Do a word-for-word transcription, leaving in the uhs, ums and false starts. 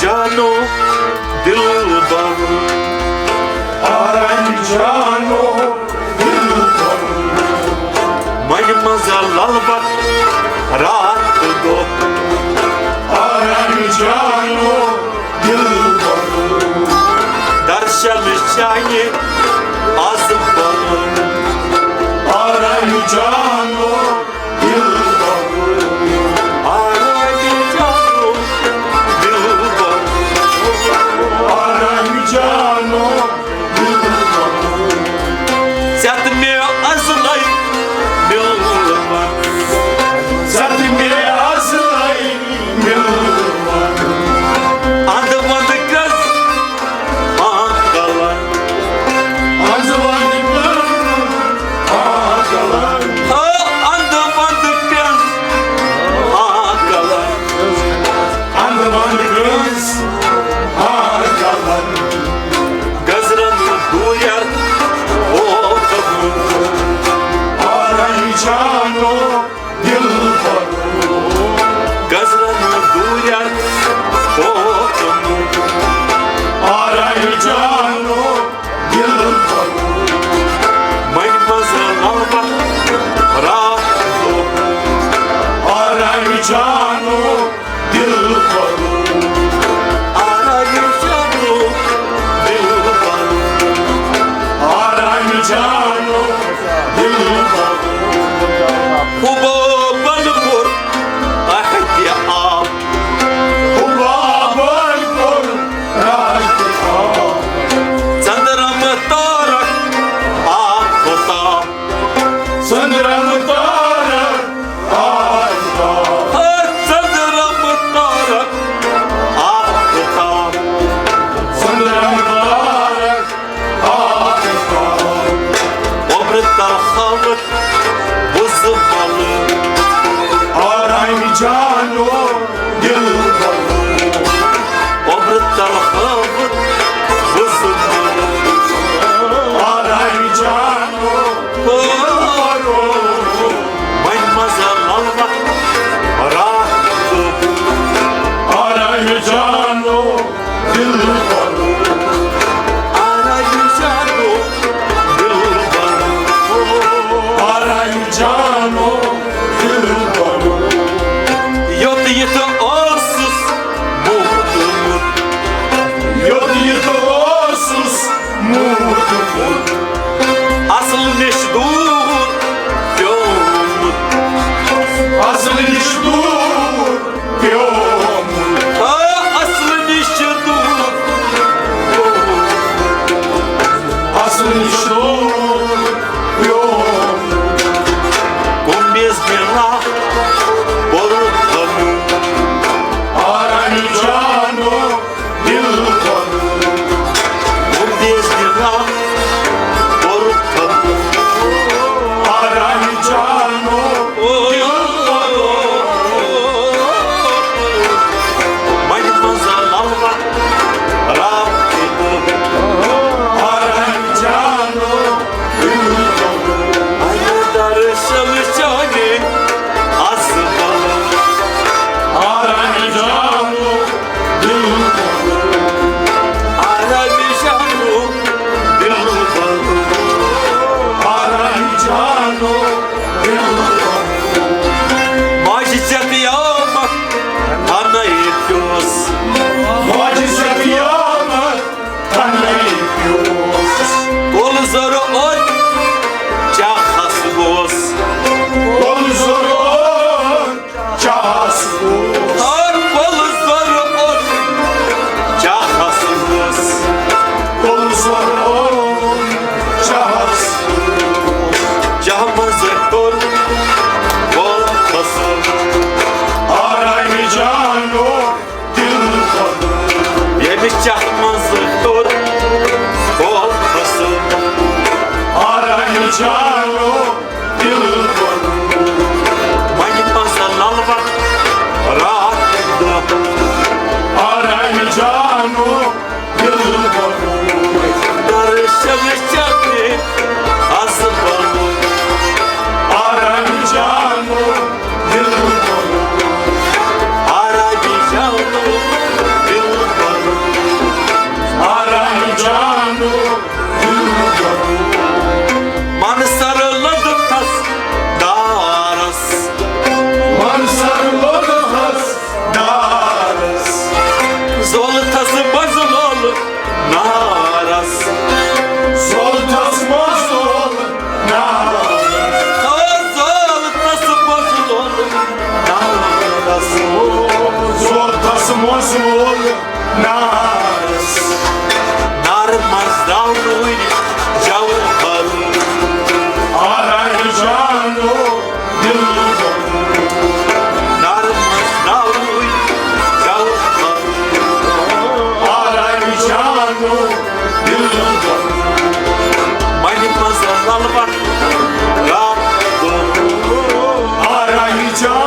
جانو دلبر، آرام جانو دلبر، منہِ منٛز للبر راتھ تہٕ دۄہ۔ آرام جانو دلبر، درشن چانہِ از بر۔ آرام جانو دلبر، آرام جانو دلبر، آرام جانو دلبر۔ ژےٚ تہٕ مےٚ ازلے مِلوَن۔ ژےٚ تہٕ مےٚ ازلے مِلوَن۔ اندٕ وندٕ گٔژھ ہاں کلن۔ اندٕ وندٕ گٔژھ ہاں کلن۔ او اندٕ وندٕ گٔژھ ہاں کلن۔ اندٕ وندٕ گٔژھ ہاں کلن۔ گزرن دوٗرٮ۪ر ہوتمُت۔ آرام جانو دلبر۔ گزرن دوٗرٮ۪ر ہوتمُت۔ آرام جانو دلبر، منہِ منٛز للبر راتھ دۄہ۔ آرام جانو دلبر، آرام جانو دلبر، آرام جانو دلبر۔ حبابن کوٚر احتیاط، حبابن کوٚر احتیاط۔ ژندرم تارک آفتاب۔ ژندرم تارک آفتاب۔ ژندرم تارک آفتاب۔ ژندرم تارک آفتاب۔ اوٚبرٕ تل ہٲوٕتھ بُزٕ بلہٕ۔ آرام جانو دلبر۔ اوٚبرٕ تل ہٲوٕتھ بُزٕ بلہٕ۔ آرام جانو دلبر۔ وۄنۍ مزٕ للبر راتھ دۄہ۔ آرام جانو دلبر۔ آرام جانو دلبر۔ آرام جانو دلبر۔ یوٚت یِتھ اوسُس موٗدمُت۔ یوٚت یِتھ اوسُس موٗدمُت۔ اصل نِش دوٗر پیومُت۔ اصل نِش دوٗر پیومُت۔ آ، اصل نِش دوٗر پیومُت۔ اصل نِش دوٗر پیومُت۔ کُمبِس بِلا بوٚرُتھ تھوٚمُت۔ آرام جانو دلبر۔ کُمبِس بِلا بوٚرُتھ تھوٚمُت۔ آرام جانو دلبر۔ وۄنۍ منٛز للبر راتھ تہٕ دۄہ۔ آرام جانو دلبر۔ اَیہِ درشن چانہِ زول نارس۔ نارٕ منٛز درٛاو نوٗرِ جوہر۔ آرام جانو دل۔ نارٕ منٛز درٛاو نوٗرِ جوہر۔ آرام جانو دل۔ منہِ منٛز للوٹ گار۔ آرام جانو